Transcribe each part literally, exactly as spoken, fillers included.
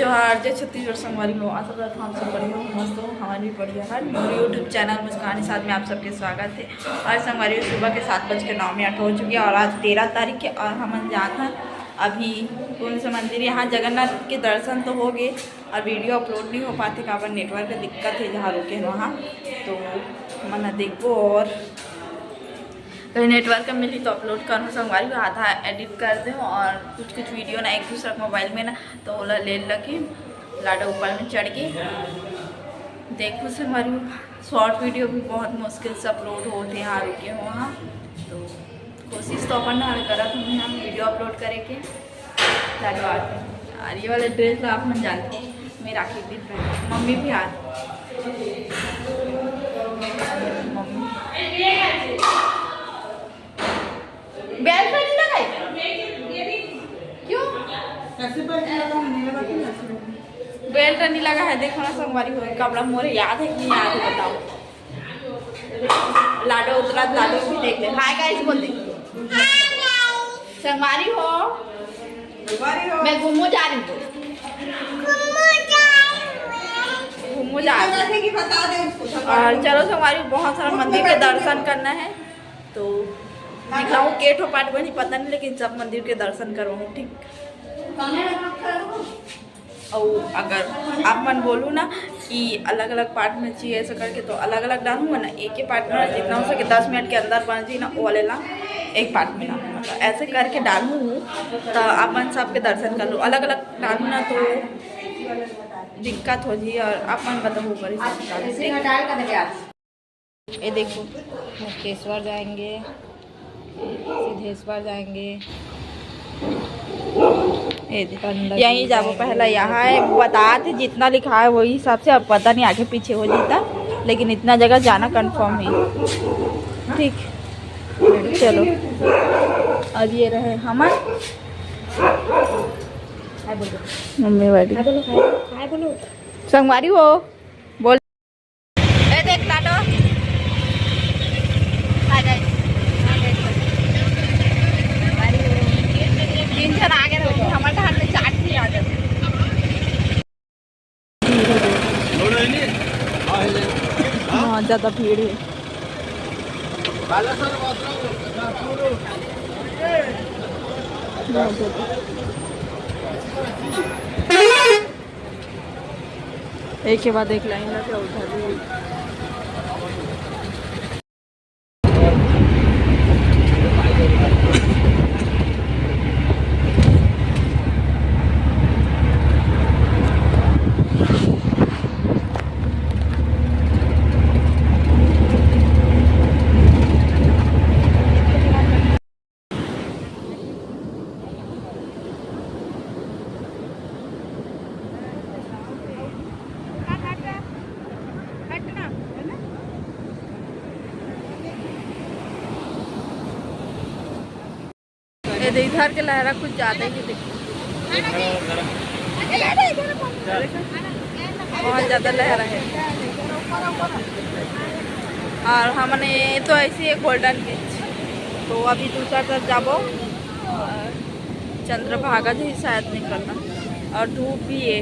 और जय छत्तीसगढ़ संगवारी हो, आशा करत हूँ आप सब बढ़िया हो, मस्त हो। हमारे भी बढ़िया है। मोर YouTube चैनल मुस्कान निषाद में आप सबके स्वागत है। और संगवारी हो, सुबह के सात बज के नौ मिनट हो चुके हैं और आज तेरह तारीख है और हमन जात हन अभी कौन से मंदिर, यहाँ जगन्नाथ के दर्शन तो हो गए और वीडियो अपलोड नहीं हो पाते, काबर नेटवर्क के दिक्कत है जहाँ रुके हैं वहाँ, तो हमन देखो और कहीं नेटवर्क मिली तो अपलोड करूँ संगवारी हो, आधा एडिट कर दे और कुछ कुछ वीडियो ना एक दूसरा मोबाइल में ना, तो ओला ले लगी लाडो ऊपर में चढ़ के। देखो संगवारी हो, शॉर्ट वीडियो भी बहुत मुश्किल से अपलोड होते हैं, यहाँ रुके हो वहाँ, तो कोशिश तो अपन ना करत हूँ यहाँ वीडियो अपलोड करे के। लाडो आते हैं। और ये वाला ड्रेस ला आप मन जानते हो, मैं राखी के दिन पहनती हूँ। मम्मी भी आती। मम्मी। बेल्ट नहीं लगाई? क्यों? ऐसे पहन के लगा, हमने लगा कि ऐसे लगा। बेल्ट नहीं लगा है, देखो ना संगवारी हो, कपड़ा मोरे याद है कि नहीं याद है, बताओ। लाडो उतरा, लाडो भी देख ले। हाय गाइस बोल दे। संगवारी हो, मैं घूमो जा रही हूँ। घूमो जा रही हूँ। और चलो संगवारी, बहुत सारा मंदिर के दर्शन करना है, तो निकला हूँ। के ठो पार्ट बनी पता नहीं, लेकिन सब मंदिर के दर्शन करवाऊँ, ठीक। अउ अगर आप मन बोलू ना कि अलग-अलग पार्ट में चाहिए ऐसा करके, तो अलग-अलग डालूँगा ना, एक ही पार्ट में जितना हो सके दस मिनट के अंदर बन जाए ना, वो वाले ला एक पार्ट में डालूँगा। तो ऐसे करके डालूँ, तो आप मन सबके दर्शन कर लो। अलग-अलग डालूँ ना, तो दिक्कत हो जी, और आप मन बताओ ऊपर ही सब डालूँ। ये देखो, मुक्तेश्वर जाएंगे, सिद्धेश्वर जाएंगे। ये देखो, यहीं जाबो पहला, यहाँ है, बतात हे जितना लिखा है वही हिसाब से। अब पता नहीं आगे पीछे हो जाता, लेकिन इतना जगह जाना कंफर्म है। ठीक, चलो। और ये रहे हमर मम्मी वाली। संगवारी हो, बोल। ए देख लाडो। आ जाए। तीन जन आगे रहो, हमर घर में चार ठी आ जाए। हाँ, ज्यादा भीड़ है। बहुत ज्यादा। एक के बाद एक लाइन लगे, उधर भी। ये दे, इधर के लहरा कुछ ज्यादा ही दिख, बहुत ज्यादा लहरा है। और हमने तो ऐसे ही गोल्डन बीच, तो अभी दूसरा तरफ जाबो। और चंद्रभागा जी शायद निकलना, और धूप भी है।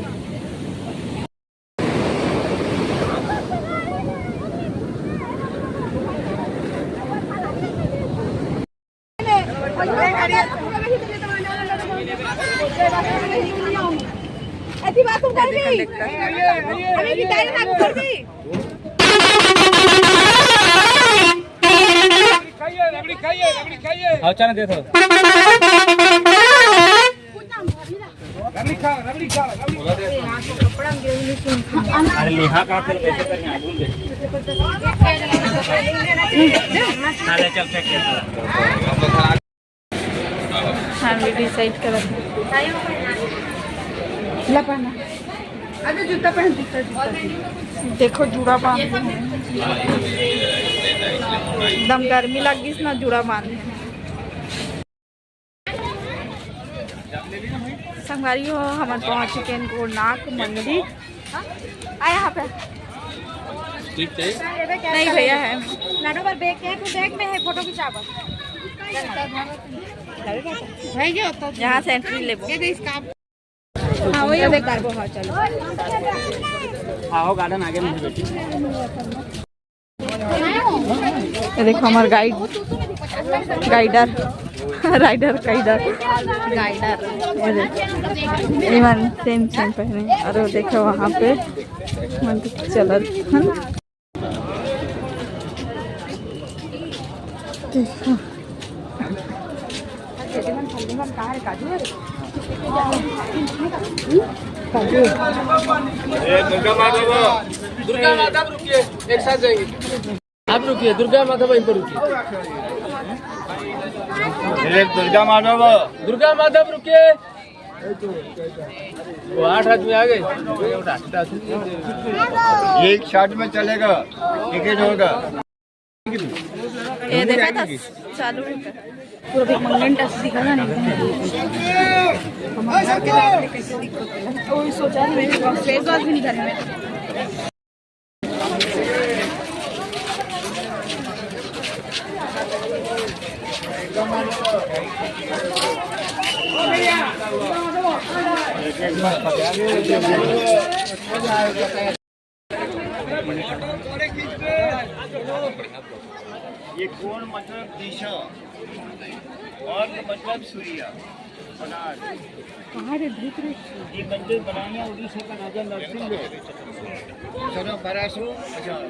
ऐसी बात तुम कर दी। अरे, रिटायर लागू कर दी। हाँ, चना दे दो। अरे, लिहा कहाँ पे, कैसे करें, आलू दे। हाँ, ले चल, फेंक के। हाँ, भी डिसाइड करत हे। ला पहना। अरे, जूता पहन, जूता, जूता। देखो, जूड़ा बांध हे। एकदम गर्मी लग गई ना, जूड़ा बांध हे। संगवारी हो, हमन पहुंच चुके हैं गोरखनाथ मंदिर। आ, यहाँ पे। ठीक है। नहीं भैया है। लाडो पर बैग है, तू बैग में है, फोटो खिंचा बस। भाई, ये होता है। यहाँ से एंट्री लेबो। ये दे इसका। हाँ, वही देख। हाँ, वो गार्डन आगे में है बेटी। ये देखो हमार guide, guider, rider, guider, guider. ये देखो, इमन सेम सेम पहने। और वो देखो वहाँ पे मन तो चलत है ना। देखो। ए, दुर्गा माधव, दुर्गा माधव रुकिए, एक साथ जाएंगे। आप रुकिए, दुर्गा माधव वहीं पर रुकिए। ए, दुर्गा माधव। दुर्गा माधव रुकिए। वो आठ आदमी आ गए। एक साथ में चलेगा, टिकट होगा। ये देखा था, चालू है। पूरा भी मंगन टस दिखा था नहीं। हमारे घर के सामने कैसे दिखते हैं। वो भी सोचा था, मेरे पास फेस वॉश भी नहीं घर में। ये कोण मतलब दिशा और मतलब सूर्य। कहाँ रे धूप रे? ये मंदिर बनाया उड़ीसा का राजा नरसिंह ने। सन बारह सौ पचास।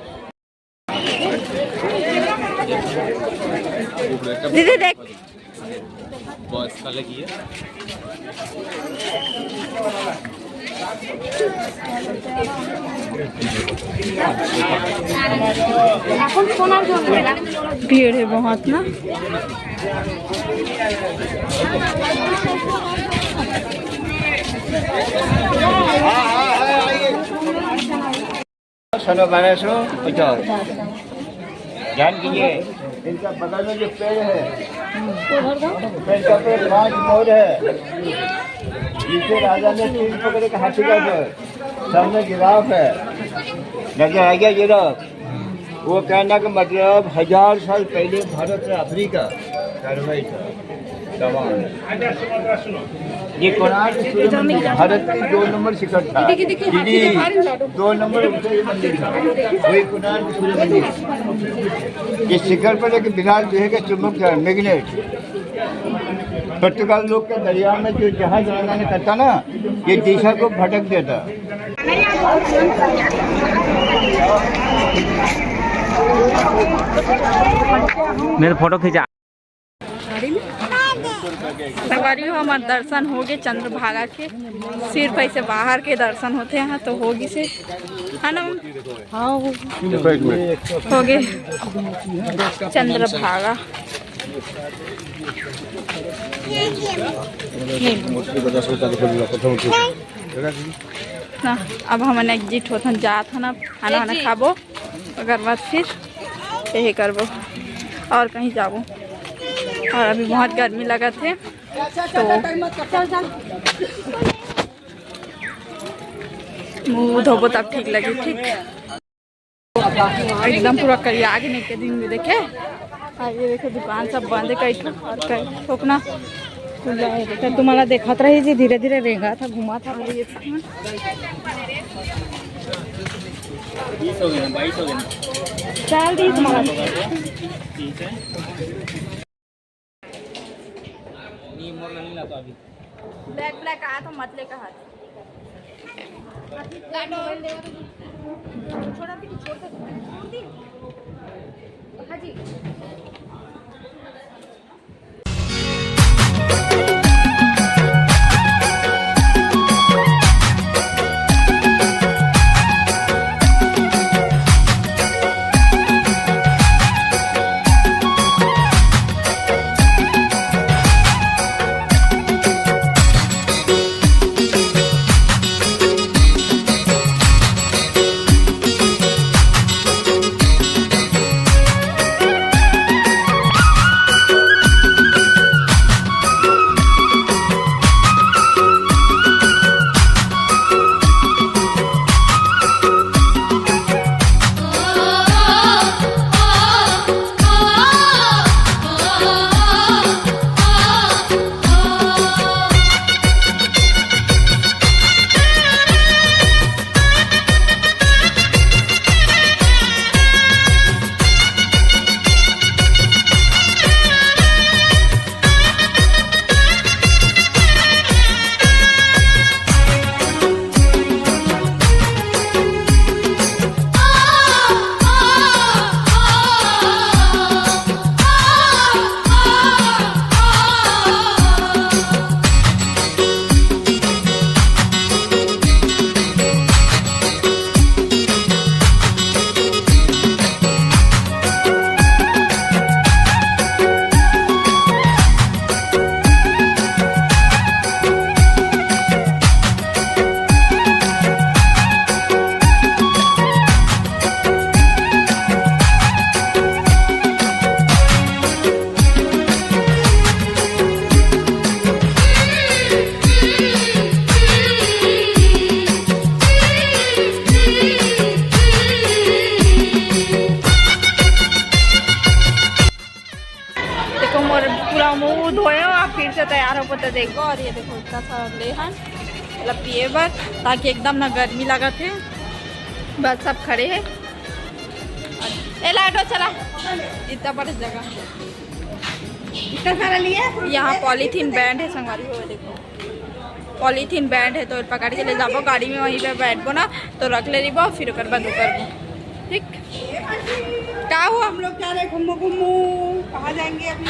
दीदी देख। बस का लगी है। भीड़ है बहुत ना। सन बारह सौ पचास। ध्यान कीजिए, इनका बगल में जो पेड़ है, पेड़ का पेड़ पाँच मोर है, जिसे राजा ने तीर पकड़े के हाथी का ऊपर, सामने जिराफ है, नजर आ गया जिराफ। वो कहना का मतलब हजार साल पहले भारत से अफ्रीका कार्रवाई था। ये कोणार्क सूर्य मंदिर भारत के दो नंबर शिखर था। दीदी, दो नंबर ऊंचा ये मंदिर था, वही कोणार्क सूर्य मंदिर। ये शिखर पर एक बिलाल जो है कि चुंबक था, मैग्नेट। पुर्तगाल लोग का दरिया में जो जहाज रवाना करता ना, ये दिशा को भटक देता। मेरे फोटो खींचा। संगवारी हो, हमार दर्शन हो गए चंद्रभागा के। सिर्फ ऐसे बाहर के दर्शन होते हैं तो हो गई से, है ना? हाँ, हो गए। हो गए चंद्रभागा। ना, अब हमन एग्जिट होथन, जात हन, अब खाना वाना खाबो, ओकर बाद फिर यही करबो और कहीं जाबो। और अभी बहुत गर्मी लगत है तो मुंह धोबो तब ठीक लगी। ठीक, एकदम पूरा करिया आगे नहीं के दिन में देखे। हाँ, ये देखो दुकान सब बंद है कई ठो और कई ठो अपना खुला है। तो तुम्हारा देखत रही जी, धीरे धीरे रेंगा था, घुमा था। बीस हो गए ना, बाईस हो गए ना। चल दी तुम्हारा। ठीक है। नहीं, मोर नहीं लाता अभी। ब्लैक ब्लैक आया तो मत लेकर हाथ। छोड़ अभी, छोड़ दे, छोड़ दी। हाँ जी। मोर पूरा मुंह धोए हो, आप फिर से तैयार हो तो देखो। और ये देखो इतना सारा ले हन, मतलब पिए बर, ताकि एकदम ना गर्मी लगत हे। बस सब खड़े हैं। ए लाइटो चला, इतना बड़ा जगह। इतना सारा लिया। यहाँ पॉलीथीन बैंड है संगवारी हो, देखो पॉलीथीन बैंड है, तो पकड़ के ले जाबो गाड़ी में, वहीं पे बैठबो ना, तो रख ले रहिबो, फिर ओकर बाद उतरबो। ठीक, का हुआ? हम लोग जा रहे घूमो घूमो। कहाँ जाएंगे अभी?